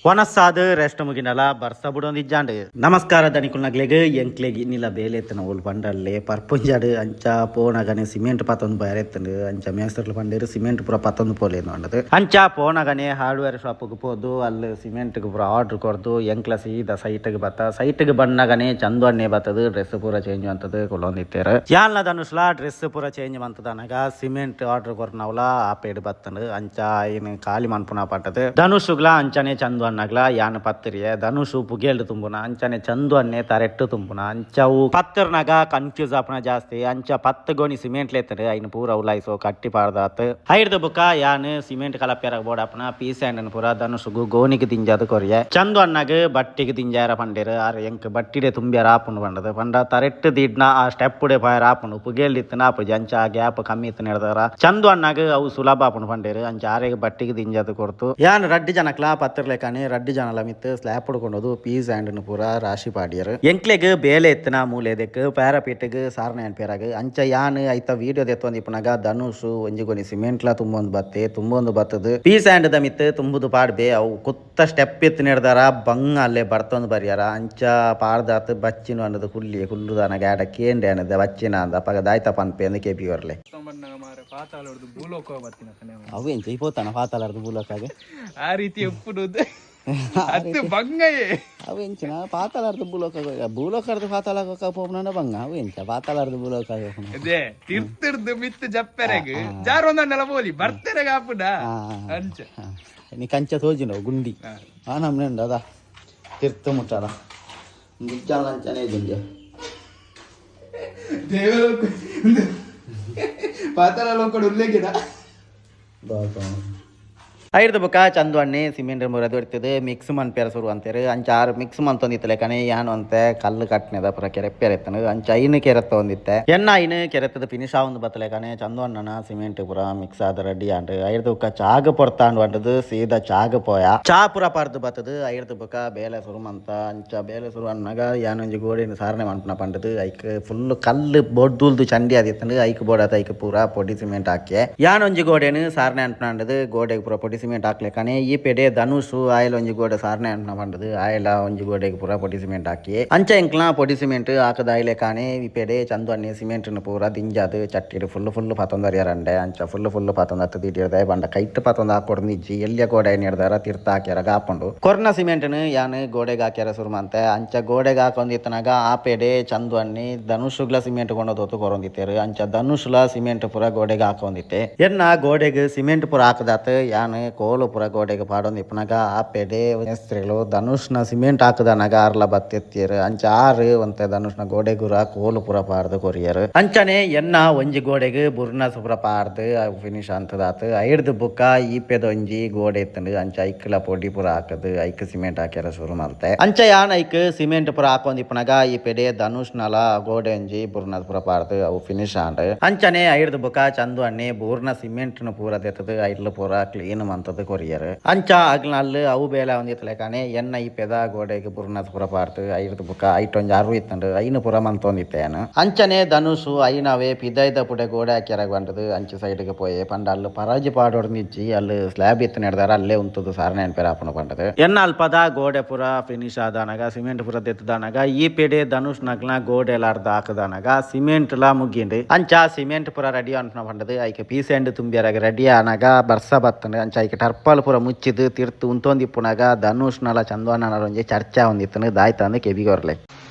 ವನಸ್ಸಾದ rest ಮುಗಿನಲ ಬರ್ಸ ಬುಡೊಂದಿಜ್ಜಾಂಡ್. ನಮಸ್ಕಾರ ದನಿಕುಲ್ನಗ್ಲೆಗ್ ಎಂಕ್ಲೆಗ್ ಇನ್ನಿಲ ಬೇಲೆ ಎತ್ತನ ಓಲ್ ಪಂಡಲ್ಲೇ ಪರ್ಪುಂಜಾಡು. ಅಂಚ ಪೋನಗನೆ ಸಿಮೆಂಟ್ ಪತ್ತೊಂದು ಬಯರೆತ್ತಂಡು. ಅಂಚ ಮೇಸ್ತ್ರುಲು ಪಂಡೇರು ಸಿಮೆಂಟ್ ಪೂರ ಪತ್ತೊಂದು ಪೋಲೇನು ಅಂಡದು. ಅಂಚ ಪೋನಗನೆ ಹಾರ್ಡ್ವೇರ್ ಶಾಪ್ಗೆ ಪೋದು ಅಲ್ಲಿ ಸಿಮೆಂಟ್ಗೆ ಪೂರ ಆರ್ಡರ್ ಕೊರ್ದು ಎಂಕ್ಲ ಸೀದಾ ಸೈಟ್ಗೆ ಬತ್ತ. ಸೈಟ್ಗೆ ಬನ್ನಗನೆ ಚಂದು ಅಣ್ಣೆ ಬತ್ತದು ಡ್ರೆಸ್ ಪೂರ ಚೇಂಜ್ ಅಂತದು ಕೊಲೊಂದಿತ್ತೇರು. ಯಾನ್ಲ ಧನುಷ್ಲ ಡ್ರೆಸ್ ಪೂರ ಚೇಂಜ್ ಮಂತದನಗ ಸಿಮೆಂಟ್ ಆರ್ಡರ್ ಕೊರ್ನವಲ ಆಪೇಡ್ ಬತ್ತಂಡು. ಅಂಚ ಐನ್ ಖಾಲಿ ಮನ್ಪುನ ಪಟ್ಟದು ಧನುಷುಗ್ಲ ಅಂಚನೆ ಚಂದು ಅಣ್ಣಗ್ಲ ಯಾನ್ ಪತ್ತಿರಿಯೆ. ಧನುಷು ಪುಗೇಲ್ಡ್ ತುಂಬುನ, ಅಂಚನೆ ಚಂದು ಅಣ್ಣೆ ತರೆಟ್ಟು ತುಂಬುನ. ಅಂಚವು ಪತ್ತಿರ್ನಾಗ ಕನ್ಫ್ಯೂಸ್ ಆಪುನ ಜಾಸ್ತಿ. ಅಂಚ 10 ಗೋಣಿ ಸಿಮೆಂಟ್ ಲೇತಂಡು ಐನ್ ಪೂರ ಉಲಾಯಿಸೋ ಕಟ್ಟಿ ಪಾಡ್ದಾತ್. ಐರ್ದ ಬುಕ್ಕ ಯಾನ್ ಸಿಮೆಂಟ್ ಕಲಪ್ಯಾರ ಬೋಡಾಪುನ ಪೀಸ್ ಹ್ಯಾಂಡನ್ ಪೂರ ಧನುಷುಗು ಗೋಣಿಗೆ ದಿಂಜಾದ್ ಕೊರಿಯೆ. ಚಂದು ಅಣ್ಣಗ್ ಬಟ್ಟಿಗೆ ದಿಂಜಾರ ಪಂಡೇರು. ಆರ್ ಎಂಕ್ ಬಟ್ಟಿಡೆ ತುಂಬ್ಯಾರ ಆಪುಂಡು ಪಂಡದು. ಪಂಡ ತರೆಟ್ಟು ದಿಡ್ನ ಆ ಸ್ಟೆಪ್ ಡೆ ಪಾಯರ ಆಪುಂಡು, ಪುಗೇಲ್ ಇತ್ತನ ಆಪುಜಿ. ಅಂಚ ಆ ಗ್ಯಾಪ್ ಕಮ್ಮಿ ಇತ್ತು ನೆಡ್ದಾರ ಚಂದು ಅಣ್ಣಗ್ ಅವು ಸುಲಭ ಆಪುಂಡು ಪಂಡೇರು. ಅಂಚ ಆರೆಗ್ ಬಟ್ಟಿಗೆ ದಿಂಜಾದ್ ಕೊರ್ತು ಯಾನ್ ರಡ್ಡಿ ಜನಕ್ಲ ಪತ್ತಿರ್ಲೆಕಾನೆ ರಡ್ಡಿ ಜನಲ ಮಿತ್ತು ಸ್ಲ್ಯಾಪ್ ಕೊಂಡೋದು ಪೀಸ್ ಹ್ಯಾಂಡನ್ ಪೂರ ರಾಶಿ ಪಾಡಿಯರು. ಎಂಕ್ಲೆಗ್ ಬೇಲೆ ಎತ್ತನ ಮೂಲೆದೆಕ್ ಪ್ಯಾರಾಪೀಟ್ಗ್ ಸಾರನೆ ಅನ್ಪೇರಾಗ. ಅಂಚ ಯಾನ್ ಐತ ವಿಡಿಯೋ ದೆತ್ತೊಂದಿಪ್ಪುನಗ ಧನುಷು ಒಂಜಿ ಗೊನಿ ಸಿಮೆಂಟ್ಲ ತುಂಬೊಂದು ಬತ್ತೆ. ತುಂಬೊಂದು ಬತ್ತದು ಪೀಸ್ ಹ್ಯಾಂಡ್ the ಮಿತ್ತು ತುಂಬುದು ಪಾಡ್ಬೆ. ಅವು ಕುತ್ತ ಸ್ಟೆಪ್ ಎತ್ತು ನೆಡ್ದಾರ ಬಂಗ ಅಲ್ಲೇ ಬರ್ತೊಂದು ಬರ್ಯಾರ. ಅಂಚ ಪಾಡ್ದಾತ್ ಬಚ್ಚಿನ ಅನ್ನದು ಕುಲ್ಲಿ ಕುಲ್ಲುದಾನ ಗ್ಯಾಡ ಕೇಂಡೆ ಅನ್ನದ ಬಚ್ಚಿನ ಅಂದ ಅಪಗ ದಾಯ್ತ ಪನ್ಪೆ ಅಂದ್ ಕೆಪಿ ಬರ್ಲೆ. ಪಾತಾಳೊಡ್ದು ಭೂಲೋಕ ಬತ್ತಿನ. ಅವು ಎಂಚ ಈ ಪೋತಾನ ಪಾತಾಳರ್ದು ಭೂಲೋಕಾಗ? ಆ ರೀತಿ ಉಪ್ಪುಡುದು ಅತ್ತು ಬಂಗಯೇ. ಅವು ಎಂಚಿನ ಪಾತಾಳರ್ದು ಭೂಲೋಕ, ಭೂಲೋಕರ್ದು ಪಾತಾಳಕ ಪೋಪುನ ಬಂಗ. ಅವು ಎಂಚ ಪಾತಾಳರ್ದು ಭೂಲೋಕ? ಅದೇ ತಿರ್ತಿರ್ದು ಮಿತ್ತು ಜಪ್ಪೆರೆಗ್ ಜಾರೊಂದನ್ನೆಲ್ಲ ಬೋಲಿ ಬರ್ತೆರೆಗ್ ಆಪುಡ ಅಂಚ. ನೀ ಕಂಚ ತೋಜಿನ ಗುಂಡಿ ಆ ನಮ್ನೆ ಉಂಡು ಅದ ತಿರ್ತು ಮುಟ್ಟಾರ ನಿಜ್ಜಾಲ ಅಂಚನೆ ಇದ್ದುಂಡು. ದೇವಲೋಕ ಪಾತಾಳ ಲೋಕಡು ಉಲ್ಲೇಖಿಡ. ಐರ್ದ ಬೊಕ್ಕ ಚಂದು ಅಣ್ಣೆ ಸಿಮೆಂಟ್ ಮುರದು ಇರ್ತದೆ ಮಿಕ್ಸ್ ಮನ್ಪೇರ ಸುರು ಅಂತಾರೆ. ಅಂಚ ಆರು ಮಿಕ್ಸ್ ಮಂತೊಂದಿತ್ತಲೆ ಕಣೆ. ಯಾನು ಅಂತೆ ಕಲ್ಲು ಕಟ್ನೆದ ಪುರ ಕೆರೆಪ್ಪೆರ ಎತ್ತನು. ಅಂಚ ಐನು ಕೆರೆತ್ತ ಒಂದಿತ್ತೆ. ಎನ್ನ ಐನು ಕೆರೆತ್ತದ ಫಿನಿಶ್ ಆವೊಂದು ಬತ್ತಲೆ ಕಣೆ ಚಂದು ಅಣ್ಣನ ಸಿಮೆಂಟ್ ಪುರ ಮಿಕ್ಸ್ ಆದ ರೆಡಿ ಆಂಡ್. ಐರ್ದ ಬೊಕ್ಕ ಚಾಗ ಪೊರ್ತಾಂಡು ಅಂಟದು ಸೀದಾ ಚಾಗ ಪೋಯ. ಚಾ ಪುರ ಪರ್ದು ಬತ್ತದು. ಐರ್ದ ಬೊಕ್ಕ ಬೇಲೆ ಸುರು ಮಂತ. ಅಂಚ ಬೇಲೆ ಸುರು ಅನ್ನಾಗ ಯಾನೊಂಜಿ ಗೋಡೆನ್ ಸಾರಣೆ ಮನ್ಪುನ ಪಂಡದು ಐಕ್ ಫುಲ್ ಕಲ್ಲು ಬೊಡ್ದುಲ್ದು ಚಂಡಿ ಆದಿತ್ತಂಡು. ಐಕ್ ಬೋಡಾತ ಐಕ್ ಪೂರ ಪೊಡಿ ಸಿಮೆಂಟ್ ಹಾಕಿ ಯಾನೊಂಜಿ ಗೋಡೆನ್ ಸಾರಣೆ ಅನ್ಪುನ. ಗೋಡೆಗ್ ಪೂರ ಪೊಡಿ ಸಿಮೆಂಟ್ ಹಾಕ್ಲೆಕಾನೆ ಈ ಪೆಡೆ ಧನುಷು ಆಯಲ್ ಒಂಜಿ ಗೋಡೆ ಸಾರಣೆ ಅನ್ಪುನ ಪಂಡದು ಆಯಲ ಒಂಜಿ ಗೋಡೆಗ್ ಪೂರ ಪೊಡಿ ಸಿಮೆಂಟ್ ಹಾಕಿ. ಅಂಚ ಎಂಕ್ಲ ಪೊಡಿ ಸಿಮೆಂಟ್ ಹಾಕದ ಆಯ್ಲೆಕಾನೆ ಈ ಪೆಡೆ ಚಂದು ಅಣ್ಣೆ ಸಿಮೆಂಟ್ ಪೂರ ದಿಂಜಾದ್ ಚಟ್ಟಿಡ್ ಫುಲ್ ಫುಲ್ ಪತೊಂದರಿಯರಂಡೆ. ಅಂಚ ಫುಲ್ ಫುಲ್ ಪತೊಂದು ಹತ್ತು ದಿಡಿಯರ್ದೆ ಬಂಡ ಕೈಟ್ ಪತೊಂದು ಹಾಕೊಡ್ದು ಇಜ್ಜಿ. ಎಲ್ಲಿಯ ಗೋಡೆ ನೆಡ್ದಾರ ತಿರ್ತ ಹಾಕ್ಯಾರ ಗಾಪುಂಡು. ಕೊರ್ನ ಸಿಮೆಂಟ್ನ್ ಯಾನ್ ಗೋಡೆಗ್ ಹಾಕ್ಯಾರ ಸುರು ಮಂತೆ. ಅಂಚ ಗೋಡೆಗ್ ಹಾಕೊಂದಿತ್ತನಾಗ ಆ ಪೆಡೆ ಚಂದು ಅಣ್ಣಿ ಧನುಷುಗ್ಲ ಸಿಮೆಂಟ್ ಕೊಂಡೋದು ಕೊರೊಂದಿತ್ತೇರು. ಅಂಚ ಧನುಷುಲ ಸಿಮೆಂಟ್ ಪೂರ ಗೋಡೆಗ್ ಹಾಕೊಂದಿತ್ತೆ. ಎನ್ನ ಗೋಡೆಗ್ ಸಿಮೆಂಟ್ ಪೂರ ಹಾಕದಾತ ಯಾನ್ ಕೋಲು ಪೂರ ಗೋಡೆಗ್ ಪಾಡೊಂದಿಪ್ಪುನಗ ಆ ಪೆಡೆ ಮೇಸ್ತ್ರಿಲು ಧನುಷ್ನ ಸಿಮೆಂಟ್ ಹಾಕದನಗ ಆರ್ಲ ಬತ್ತೆತ್ತಿಯರು. ಅಂಚ ಆರು ಒಂತೆ ಧನುಷ್ನ ಗೋಡೆಗುರ ಕೋಲು ಪೂರ ಪಾಡ್ದು ಕೊರಿಯರು. ಅಂಚನೆ ಎನ್ನ ಒಂಜಿ ಗೋಡೆಗ್ ಬುರ್ನಸ್ ಪೂರ ಪಾಡ್ದು ಫಿನಿಶ್ ಅಂತದಾತು. ಐರ್ದು ಬುಕ್ಕ ಈಪೆದ ಒಂಜಿ ಗೋಡೆ ಇತ್ತಂಡು. ಅಂಚ ಐಕ್ಲ ಪೊಡಿ ಪೂರ ಹಾಕದು ಐಕ್ ಸಿಮೆಂಟ್ ಹಾಕ್ಯಾರ ಶುರು ಮಲ್ತೆ. ಅಂಚ ಯಾನ್ ಐಕ್ ಸಿಮೆಂಟ್ ಪೂರ ಹಾಕೊಂದಿಪ್ಪುನಗ ಈ ಪೆಡೆ ಧನುಷ್ನಲ ಗೋಡೆ ಒಂಜಿ ಬುರ್ನಸ್ ಪೂರ ಪಾಡ್ದು ಅವು ಫಿನಿಶ್ ಆಂಡ್. ಅಂಚನೆ ಐರ್ದು ಬುಕ್ಕ ಚಂದು ಅಣ್ಣೆ ಬೂರ್ನ ಸಿಮೆಂಟ್ ಪೂರ ದೆತ್ತದು ಐರ್ಲು ಪೂರ ಕ್ಲೀನ್ ಮಂತದು ಕೊರಿಯರು. ಅಂಚ ಅಗ್ಲಲ್ಲಿ ಅವು ಬೇಲೆ ಒಂದಿತ್ತಲೆ ಎನ್ನ ಈ ಪೆದ ಗೋಡೆಗ್ ಬುರ್ನಸ್ ಪೂರ ಪಾಡ್ದು ಐರ್ದು ಬುಕ್ಕ ಐಟ್ ಒಂಜಿ ಅರು ಇತ್ತಂಡು ಐನು ಪೂರ ಮಂತೊಂದಿತ್ತೆ. ಅಂಚನೆ ಧನುಷು ಐನವೇ ಪಿದೈದ ಪುಡೆ ಗೋಡೆ ಹಾಕ್ಯಾರ ಬಂಡದು ಅಂಚು ಸೈಡ್ಗೆ ಪೋಯೆ. ಪಂಡ ಅಲ್ಲಿ ಪರಾಜಿ ಪಾಡೊಡ್ದು ಅಲ್ಲಿ ಸ್ಲ್ಯಾಬ್ ಇತ್ತು ನೆಡ್ದಾರ ಅಲ್ಲೇ ಉಂತದು ಸಾರಣೆ ಅನ್ಪೇರ ಆಪುನ ಪಂಡದು. ಎನ್ನ ಅಲ್ಪದ ಗೋಡೆ ಪೂರ ಫಿನಿಶ್ ಆದನಗ ಸಿಮೆಂಟ್ ಪೂರ ದೆತ್ತದನಗ ಈ ಪೆಡೆ ಧನುಷ್ ನಗ್ನ ಗೋಡೆ ಅರ್ಧ ಹಾಕದನಗ ಸಿಮೆಂಟ್ ಲಾ ಮುಗಿಂಡು. ಅಂಚ ಸಿಮೆಂಟ್ ಪೂರ ರೆಡಿ ಅನ್ಪುನ ಪಂಡದು ಐಕ್ ಪೀಸ್ ಎಂಡ್ ತುಂಬಿಯರಾಗ ರೆಡಿ ಆನಾಗ ಬರ್ಸ ಬತ್ತಂಡು. ಅಂಚ ಐಕ್ ಟರ್ಪಲ್ ಪೂರ ಮುಚ್ಚಿದು ತಿರ್ತು ಉಂತೊಂದಿಪ್ಪುನಾಗ ಧನುಷ್ ನಲ ಚಂದವಣ್ಣನ ಒಂಜಿ ಚರ್ಚೆ ಒಂದಿತ್ತನು ದಾಯ್ತ ಅಂದ್ ಕೆಬಿಗೊರ್ಲೆ.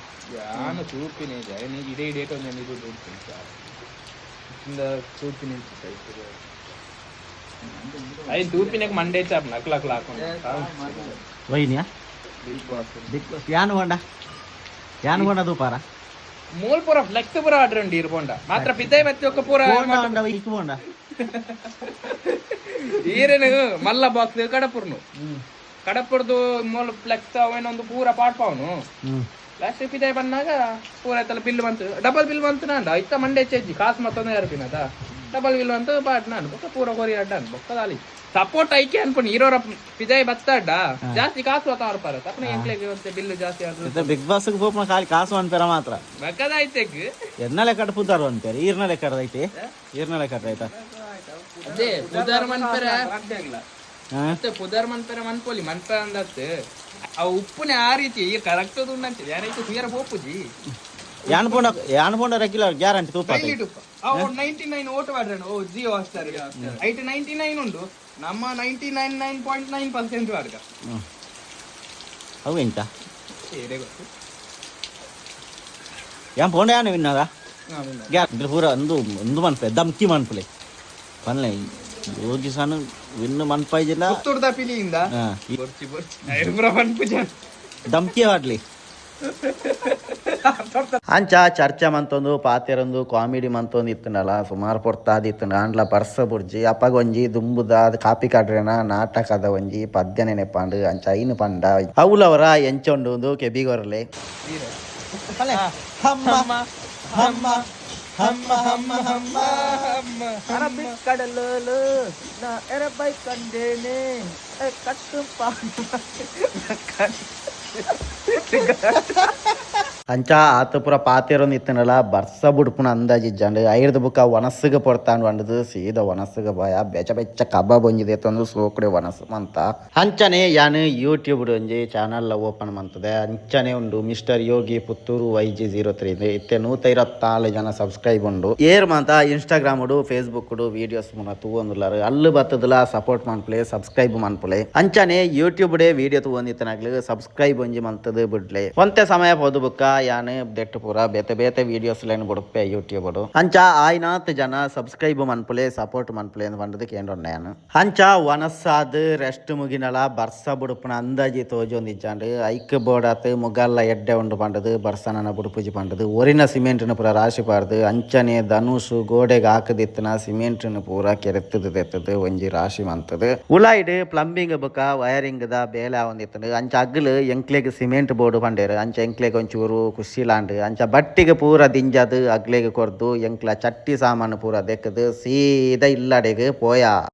ಯಾನು ತೂಪಿನ ನೀ ಇಡೇ ಡೇಟ್ ಒಂದು ಇದು ದುಡ್ಡು ತೂಪಿನ. ಐದು ತೂಪಿನಕ್ಕೆ ಮಂಡೇ ಚಾಪ್ ನಕ್ಲ ಅಕ್ಲ ಹಾಕೊಂಡು. ವೈನ್ಯಾ? Big boss. Big boss ಯಾನು ಕೊಂಡ ಯಾನು ಕೊಂಡ ದೂಪಾರ. ಮೂಲ್ ಪೂರ ಫ್ಲೆಕ್ಸ್ ಪೂರ ಆರ್ಡರ್ ಉಂಡು ಇರ್ಪೊಂಡ ಮಾತ್ರ ಪಿದ್ದಾಯಿ ಬತ್ತಿ ಒಕ್ಕ ಪೂರ. ಇಕ್ಕೊಂಡ. ಈರೇನು ಮಲ್ಲ ಬಾಕ್ಸ್ ಕಡಪುರ್ನು ಕಡಪುರ್ದು ಮೂಲ ಫ್ಲೆಕ್ಸ್ ಅವೇನೊಂದು ಪೂರ ಪಾಡ್ಪಾವನು. ಲಾಸ್ಟ್ ಪಿದಾಯಿ ಬಂದಾಗ ಪೂರ ಐತಲ್ಲ ಬಿಲ್ ಬಂತು, ಡಬಲ್ ಬಿಲ್ ಬಂತು. ನಾಂಡ ಇತ್ತ ಮಂಡೆ ಹೆಚ್ಚಿ ಕಾಸು ಮತ್ತೊಂದು ಎರಪಿನದ ಡಬಲ್ ಬಿಲ್ ಬಂತು ಪಾಟ್ ನಾನು ಬೊಕ್ಕ ಪೂರ ಕೊರಿ ಅಡ್ಡ ಬೊಕ್ಕ ದಾಲಿ ಸಪೋರ್ಟ್ ಐಕೆ ಅನ್ಕೊಂಡು ಇರೋರ ಪಿದಾಯಿ ಬತ್ತಾಡ ಜಾಸ್ತಿ ಕಾಸು ಬತ್ತ ಅವ್ರ ತಪ್ಪನೆ ಎಂಕ್ಲೆಗ್ ಬಿಲ್ ಜಾಸ್ತಿ ಆದ್ರು. ಬಿಗ್ ಬಾಸ್ ಪೋಪುನ ಖಾಲಿ ಕಾಸು ಅನ್ಪೇರ ಮಾತ್ರ. ಬಕ್ಕದ ಐತೆಗ್. ಎನ್ನ ಲೆಕ್ಕಡ್ ಪುದಾರು ಅನ್ಪೇರ ಈರ್ನ ಲೆಕ್ಕಡ್ ಐತೆ ಈರ್ನ ಲೆಕ್ಕಡ್ ಆಯ್ತಾ. ಅದೇ ಪುದಾರ್ ಮನ್ಪೆರ. ಮತ್ತೆ ಪುದರ್ ಮನ್ಪೆರೆ ಮನ್ಪೊಲಿ ಮನ್ಪೆ ಅಂದತ್ ಅವು ಉಪ್ಪುನೆ ಆ ರೀತಿ ಈ ಕರೆಕ್ಟ್ ಉಂಡಂತೆ ಯಾರೈತೆ ತುಯರ ಪೋಪುಜಿ. ಯಾನ್ ಪೋಂಡ, ಯಾನ್ ಪೋಂಡ ರೆಗ್ಯುಲರ್ ಗ್ಯಾರಂಟಿ ತೂಪ. ಡೈಲಿ ತುಪ್ಪ. ಅವು 99 ಓಟು ವಾಡ್ರಣ ಓ ಜಿಯೋ ಹಾಟ್ಸ್ಟಾರ್ ಐಟ್ 99 ಉಂಡು, ನಮ್ಮ 99 9.9% ವಾಡ್ಗ. ಅವು ಎಂತ? ಏರೇ ಗೊತ್ತು. ಯಾನ್ ಪೋಂಡ ಯಾನ್ ವಿನ್ನದ ಗ್ಯಾರಂಟಿ ಪೂರ. ಒಂದು ಒಂದು ಮನ್ಪೆ ದಮ್ಕಿ ಮನ್ಪುಲೆ ಪನ್ಲೆ ಯೋಗಿಸಾನು ವಿನ್ನು ಮನ್ಪಾಯ್ಜಿಲ್ಲ. ಪುತ್ತೂರ್ದ ಪಿಲಿಯಿಂದ. ಬೊರ್ಚಿ ಬೊರ್ಚಿ ಐರ್ಪುರ ಮನ್ಪುಜ. ದಮ್ಕಿ ಆಡ್ಲಿ. ಅಂಚ ಚರ್ಚೆ ಮಂತೊಂದು ಪಾತೆರೊಂದು ಕಾಮಿಡಿ ಮಂತೊಂದು ಇತ್ತುಂಡಲ ಸುಮಾರು ಪೊರ್ತಾದಿತ್ತುಂಡ. ಆಂಡ್ಲ ಬರ್ಸ ಬುರ್ಜಿ. ಅಪ್ಪಗ ಒಂಜಿ ದುಂಬುದ ಕಾಪಿ ಕಾಡ್ರೆನ ನಾಟಕದ ಒಂಜಿ ಪದ್ಯ ನೆನೆಪಾಂಡು. ಅಂಚ ಐನು ಪಂಡ ಅವುಲವರ ಎಂಚ ಉಂಡು ಕೆಬಿಗೊರಲೆ. ಹಮ್ಮ ಹಮ್ಮ ಹಮ್ಮ ಹಮ್ಮ ಹಮ್ಮ அரபிக்கடலு நான் அரபை கண்டேனே கட்டும். ಅಂಚ ಆತ ಪೂರ ಪಾತೆರೊಂದು ಇತ್ತನಲ್ಲ, ಬರ್ಸ ಬುಡ್ಪುನ ಅಂದಾಜಿ ಇಜ್ಜಾಂಡ್. ಐರ್ದ ಬುಕ್ಕ ವನಸ್ಸುಗೆ ಪೊರ್ತಾಂಡ್ ಬಂಡದು ಸೀದಾ ವನಸ್ಸುಗೆ ಬಾಯ. ಬೆಚ್ಚ ಬೆಚ್ಚ ಕಬಾಬ್ ಒಂಜಿ ದೇತೊಂದು ಸೋಕಡೆ ವನಸ್ಸು ಮಂತ. ಅಂಚನೆ ಯಾನ್ ಯೂಟ್ಯೂಬ್ ಒಂಜಿ ಚಾನಲ್ ಓಪನ್ ಮಂತದೆ. ಅಂಚನೆ ಉಂಡು ಮಿಸ್ಟರ್ ಯೋಗಿ ಪುತ್ತೂರು YG 03. ಇತ್ತೆ 154 ಜನ ಸಬ್ಸ್ಕ್ರೈಬ್ ಉಂಡು. ಏರ್ ಮಾತ ಇನ್ಸ್ಟಾಗ್ರಾಮ್ ಫೇಸ್ಬುಕ್ ವೀಡಿಯೋಸ್ ಮುನ ತೂವೊಂದುಲ್ಲಾರು, ಅಲ್ಲು ಬತ್ತದಲ ಸಪೋರ್ಟ್ ಮನ್ಪುಲೆ, ಸಬ್ಸ್ಕ್ರೈಬ್ ಮನ್ಪುಲೆ. ಅಂಚನೆ ಯೂಟ್ಯೂಬ್ ಡೇ ವಿಡಿಯೋ ತೂವೊಂದಿತ್ತನಾಗ್ಲು ಸಬ್ಸ್ಕ್ರೈಬ್ ಒಂಜಿ ಮಂತದು ಬಿಡ್ಲೆ. ಒಂತೆ ಸಮಯ ಪೋದು ಬುಕ್ಕ ಯಾನ್ ದೆಟ್ಟು ಪೂರ ಬೇತೆ ಬೇತೆ ವೀಡಿಯೋಸ್ ಲೈನ್ ಬುಡುಪೆ ಯೂಟ್ಯೂಬ್. ಅಂಚ ಆಯ್ನಾತ್ ಜನ ಸಬ್ಸ್ಕ್ರೈಬ್ ಮನ್ಪುಲೆ, ಸಪೋರ್ಟ್ ಮನ್ಪುಲೆ ಅಂತ ಪಂಡದು ಕೇಂದ್ರೊಂಡೆ ಯಾನ್. ಅಂಚ ವನಸ್ಸಾದ್ ರೆಸ್ಟ್ ಮುಗಿನಲ ಬರ್ಸ ಬುಡುಪುನ ಅಂದಾಜಿ ತೋಜೊಂದಿಜ್ಜಾಂಡ್. ಐಕ್ ಬೋಡಾತ್ ಮುಗಲ್ಲ ಎಡ್ಡೆ ಉಂಡು ಪಂಡದು ಬರ್ಸನನ ಬುಡುಪುಜಿ ಪಂಡದು ಒರಿನ ಸಿಮೆಂಟ್ನ ಪೂರ ರಾಶಿ ಪಾರ್ದು, ಅಂಚನೆ ಧನುಷು ಗೋಡೆಗೆ ಹಾಕದಿತ್ತನ ಸಿಮೆಂಟ್ನ ಪೂರ ಕೆರೆತ್ತದು ತೆತ್ತದು ಒಂಜಿ ರಾಶಿ ಮಂತದು. ಉಲಾಯ್ಡ್ ಪ್ಲಂಬಿಂಗ್ ಬುಕ್ಕ ವೈರಿಂಗ್ ದ ಬೇಲೆ ಆವೊಂದಿತ್ತುಂಡು. ಅಂಚ ಅಗ್ಲು ಎಂಕ್ಲೆಗ್ ಸಿಮೆಂಟ್ ಬೋರ್ಡು ಪಂಡೇರು. ಅಂಚ ಎಂಕ್ಲೆಗ್ ಒಂಚೂರು ಖುಷಿಲಾಂಡ್. ಅಂಚ ಬಟ್ಟಿಗೆ ಪೂರ ದಿಂಜದು ಅಗ್ಲೆಗ್ ಕೊರ್ದು ಎಂಕ್ಲ ಚಟ್ಟಿ ಸಾಮಾನು ಪೂರ ದೆಕ್ಕದು ಸೀದಾ ಇಲ್ಲಡೆಗ್ ಪೋಯ.